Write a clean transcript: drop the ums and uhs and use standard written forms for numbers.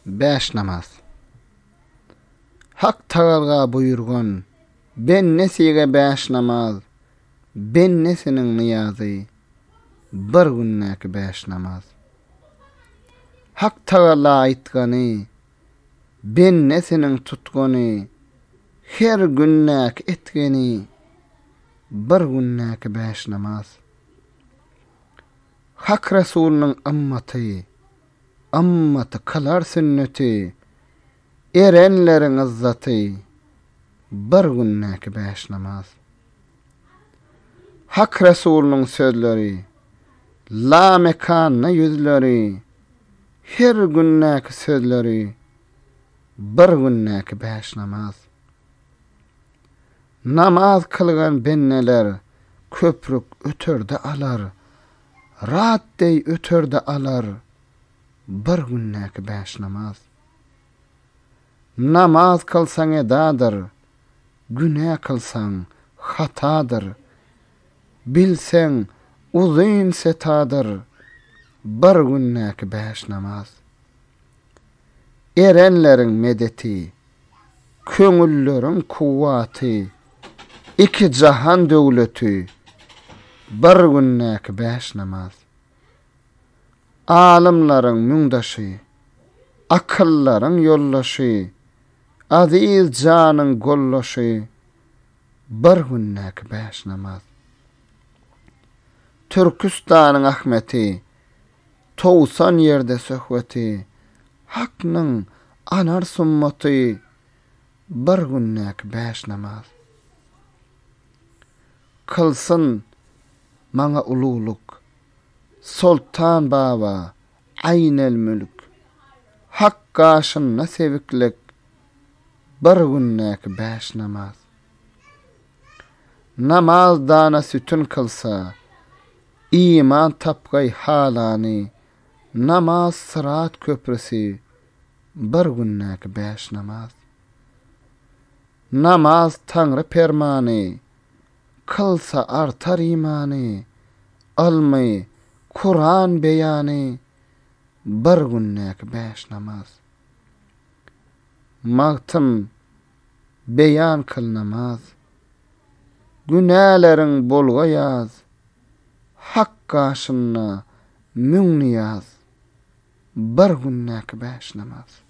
Bäş namaz. Hak Tagalga buýurgan, bennesige bäş namaz, bennesiniň nyýazy, bir gündäki bäş namaz. Hak Tagala aýtgany, bennesiniň tutgany, her gündäki etgeni, bir gündäki bäş namaz. Hak Resulynyň ymmaty, Ymmaty kylar sünneti, Erenleriň yzzaty, Bir gündäki bäş namaz. Hak Resulynyň sözleri, Lamekanda ýüzleri, Her gündäki sözleri, Bir gündäki bäş namaz. Namaz kylgan bendeler, Köprük öterde alar, Rat deý öterde alar, Bir gündäki bäş namaz. Namaz kylsaň edadyr, Günä kylsaň hatadyr. Bilseň uzyn setadyr, Bir gündäki bäş namaz. Erenleriň medeti, Köňülleriň kuwwaty, Iki jahan döwleti, Bir gündäki bäş namaz. Alymlaryň müňdaşy, Akyldaryň ýoldaşy, Aziz janyň goldaşy, Bir gündäki bäş namaz. Türküstanyň Ahmeti, 90 ýerde söhbeti, Haknyň anar summaty, Bir gündäki bäş namaz. Kylsyn maňa uluglyk, Soltan baba, Aýnelmülk, Hak gaşynda sebiklik, Bir gündäki bäş namaz. Namaz dana sütün kylsa, Iman tapgaý halany, Namaz syrat köprüsi, Bir gündäki bäş namaz. Namaz Taňry permany, Kylsa artar imany, Ylmy, Kuran beýany, Bir gündäki bäş namaz. Magtym, beýan kyl namaz. Günäleriň bolga ýaz, Hak gaşynda müň nyýaz, Bir gündäki bäş namaz.